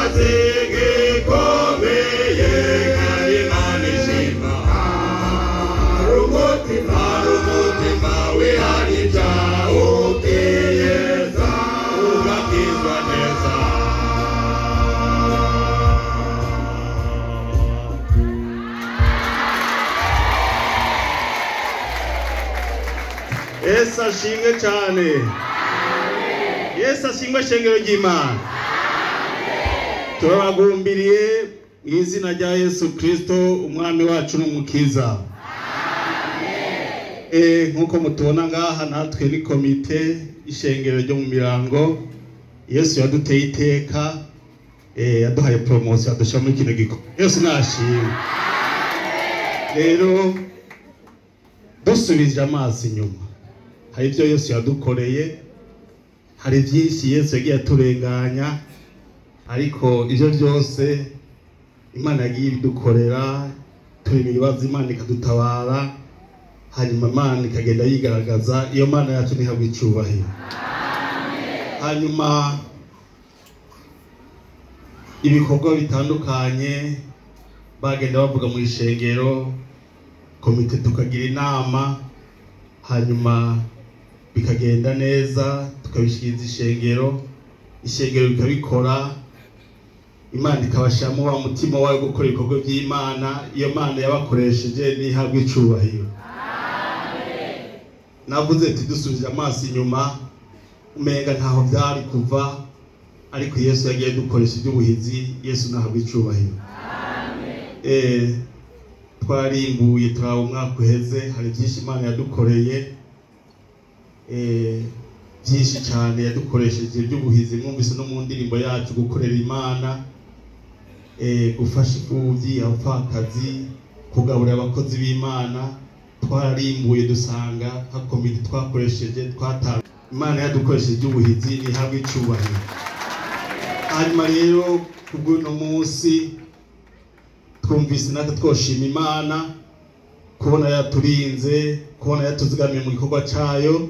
Ikimaze gikomeye kandi Imana ishima. Hari umutima wihanija ukiyeza ugakizwa neza. Yesu ashimwe cyane. Yesu ashimwe shengero ry'Imana. Turabagumbiriye mu izina rya Yesu Kristo umwami wacu n'umukiza. Nkuko mutubona ngaha natwe ni komite ishengero ryo mu Mirango. Yesu yaduteye iteka, yaduhaye promotion adushyira muri kino gikorwa. Yesu nashimwe. Rero dusubije amaso inyuma, hari ibyo Yesu yadukoreye, hari byinshi Yesu yagiye aturenganya, ariko ibyo byose Imana yagiye ibidukorera, turi mu bibazo Imana ikadutabara, hanyuma Imana ikagenda yigaragaza. Iyo Mana yacu ntihabwe icyubahiro. Hanyuma ibikorwa bitandukanye bagenda bavuga mu ishengero, komite tukagira inama, hanyuma bikagenda neza, tukabishikiriza ishengero, ishengero bikabikora, Imana ikabashiramo wa mutima wayo gukora ibikorwa by'Imana. Iyo Mana yabakoresheje ntihabwe icubahiro. Navuze ati dusubije amaso inyuma, umenga ntaho byari kuva, ariko Yesu yagiye dukoresha iby'ubuhizi. Yesu ntahabwe icubahiro. Twarimbuye turaba umwaka uheze, hari byinshi Imana yadukoreye, byinshi cyane yadukoresheje by'ubuhizi. Mwumvise no mu ndirimbo yacu gukorera Imana, gufasha imfubyi, abapfakazi, kugaburira abakozi b'Imana. Twararimbuye dusanga nka komite twakoresheje twatanga. Imana yadukoresheje iby'ubuhizi ntihabwe icubahiro. Hanyuma rero kubw'uno munsi twumvise natwe twoshima Imana kubona yaturinze, kubona yatuzigamiye mu gikorwa cayo.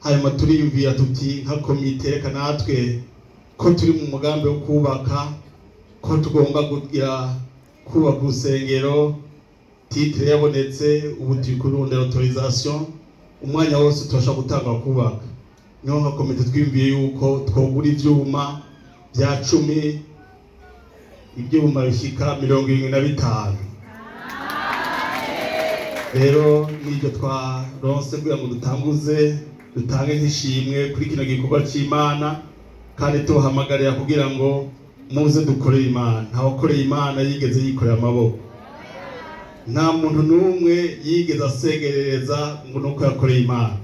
Hanyuma turiyumvira tuti nka komite reka natwe ko turi mu mugambi wo kubaka, ko tugomba kugira kubaka urusengero, titre yabonetse, ubu turi kurondera autorisation, umwanya wose turashobora gutanga kubaka. Niho nka komite twiyumviye yuko twogura ivyuma bya 10, ibyuma bishika 75. Rero n'ibyo twaronse kugira ngo dutanguze, dutange nk'ishimwe kuri kino gikorwa c'Imana, kandi tubahamagarira kugira ngo muze dukorere Imana. Nta wakoreye Imana yigeze yikorera amaboko, nta muntu n'umwe yigeze asegerereza ngo nuko yakoreye Imana.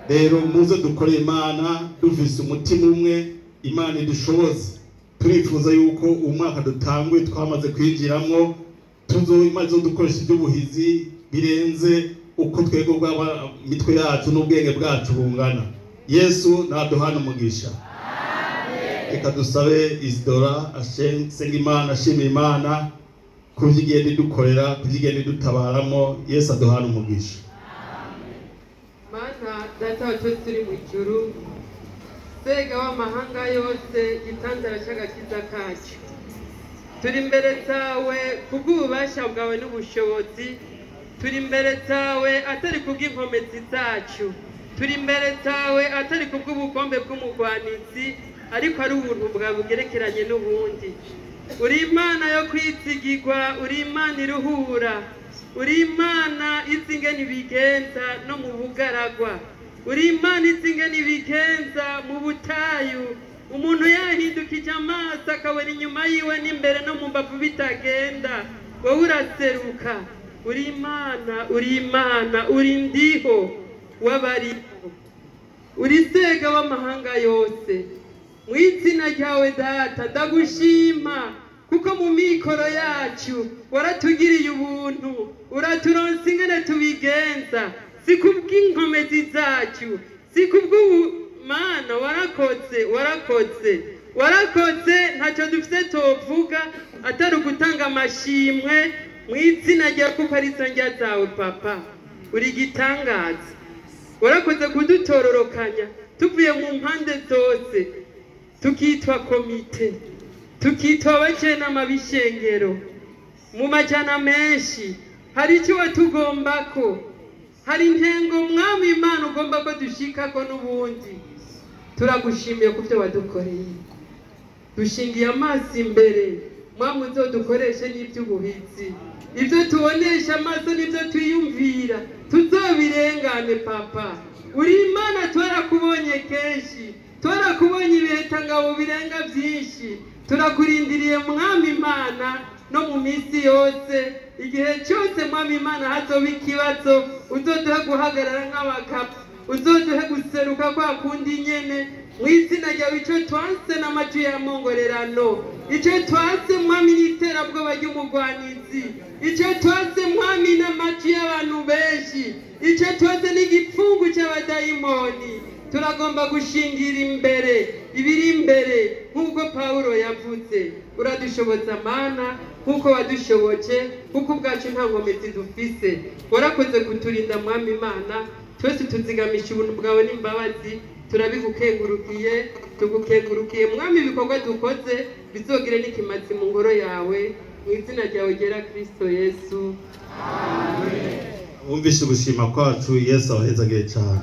Rero muze dukorere Imana dufise umutima umwe, Imana idushoboze. Turifuza yuko umwaka dutangwe twamaze kwinjiramwo tuzo Imana izodukoresha iby'ubuhizi birenze uko twebwe bw'aba mitwe yacu n'ubwenge bwacu bungana. Yesu naduhana umugisha. Reka dusabe Isidora asenga Imana, ashima Imana ku byo igenda idukorera, ku byo igenda idutabaramo. Yesu aduhana umugisha. Mana data wa twese turi mu ijuru, Sega w'amahanga yose, gitandara cy'agakiza kacu, turi imbere zawe kubw'ububasha bwawe n'ubushobozi, turi imbere zawe atari kubw'inkomezi zacu, turi imbere zawe atari kubw'ubukombe bw'umugwanizi, ariko ari ubuntu bwawe bugerekeranye n'ubundi. Uri Imana yo kwizigirwa, uri Imana iruhura, uri Imana izi ingene ibigenza no mu bugaragwa, uri Imana izi ingene ibigenza mu butayu. Umuntu yahindukije amaso akabona inyuma yiwe n'imbere no mu mbavu bitagenda, wowe uraseruka. Uri Imana, uri Imana, uri ndiho w'abariho, uri Sega w'amahanga yose. Mu izina ryawe Data ndagushima, kuko mu mikoro yacu waratugiriye ubuntu, uraturonsa ingene tubigenza, si kubw'inkomezi zacu, si kubw'ubumana. Warakoze, warakoze, warakoze, ntacyo dufite tovuga atari ugutanga amashimwe mu izina ryawe, kuko ari zo ndya zawe Papa. Uri igitangaza, warakoze kudutororokanya tuvuye mu mpande zose, tukitwa komite, Tukitwa abajenama b'ishengero mu majana menshi, hari icyo watugombako, hari intengo Mwami Imana ugomba ko dushikako. N'ubundi turagushimiye ku byo wadukoreye. Dushingiye amaso imbere, Mwami, uzodukoreshe n'iby'ubuhizi. Ibyo tubonesha amaso n'ibyo twiyumvira tuzobirengane. Papa, uri Imana, twarakubonye kenshi, twarakubonye ibihetangabo birenga byinshi. Turakurindiriye, Mwami Imana, no mu minsi yose, igihe cyose, Mwami Imana, hazoba ikibazo, uzoduhe guhagarara nk'abagabo, uzoduhe guseruka kwa kundi nyene mu izina ryawe. Icyo twanse n'amajwi y'amongorerano, icyo twanse, Mwami, n'iterabwoba ry'umugwanizi, icyo twanse, Mwami, n'amajwi y'abantu benshi, icyo twanse n'igipfungu cy'abadayimoni. Turagomba gushingira imbere ibiri imbere nk'uko Pawulo yavuze. Uradushoboza, Mana, nk'uko wadushoboje, kuko ubwacu nta nkomezi dufise. Warakoze kuturinda, Mwami Imana. Twese tuzigamisha ubuntu bwawe n'imbabazi. Turabigukengurukiye, tugukengurukiye, Mwami. Ibikorwa dukoze bizogire n'ikimazi mu ngoro yawe, mu izina ryawe ryera, Kristo Yesu. Wumvise ugushima kwacu, Yesu abahezagiye cyane.